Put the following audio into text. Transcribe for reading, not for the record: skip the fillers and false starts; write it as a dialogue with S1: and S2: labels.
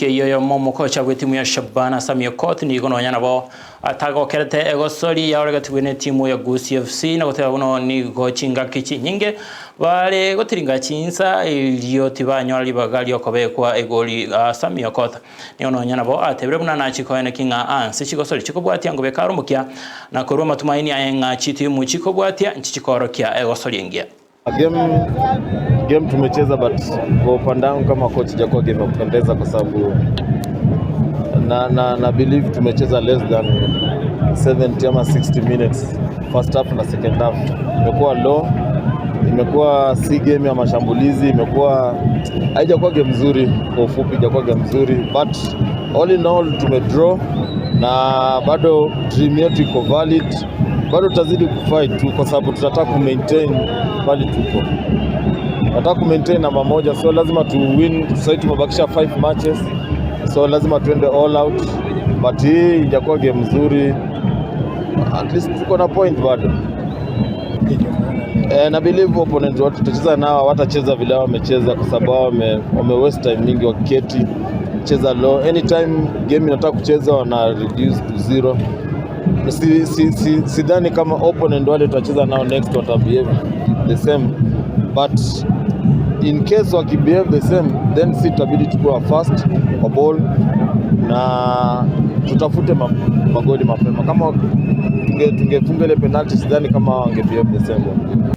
S1: Yoyo mokocha bwe timu ya Shabana Sammy Okoth nigo nonya nabo atagokerete egosori yaoregetigwe ne timu ya Gusii FC na goteba buno nigo chingaki chinyinge bare gotiringa chinsa erio tibanyora ribaga riokobekwa egori. Sammy Okoth nigo nonya nabo atebire buna nachikoene king'a anse chigosori chikobwatia ngobeka aromokia na korwa matumaini aye ng'a chitimu chikobwatia nchichikorokia egosori engiya.
S2: Game tumecheza, but kwa upande wangu kama coach ijakuwa game ya kupendeza kwa sababu na believe tumecheza less than 70 ama 60 minutes first half na second half. Imekuwa low, imekuwa si game ya mashambulizi, imekuwa haijakuwa game nzuri. Kwa ufupi, haijakuwa game nzuri, but all in all tumedraw na bado dream yetu iko valid, bado tutazidi kufight tu kwa sababu tunataka ku maintain pale tuko, nataka ku maintain namba moja, so lazima tu win. Sasa tumebakisha 5 matches, so lazima tuende all out, but hii ijakuwa game nzuri, at least tuko na point bado. Na believe opponent watu tutacheza nao hawatacheza vile wao wamecheza, kwa sababu wao wame waste time mingi wakiketi cheza low. Anytime game inataka kucheza wana reduce to zero. Sidhani kama opponent wale tutacheza nao next wata behave the same, but in case wakibehave the same, then si tutabidi tukuwa fast kwa ball na tutafute magoli mapema. Kama tungefunga ile penalty, sidhani kama wange behave the same way.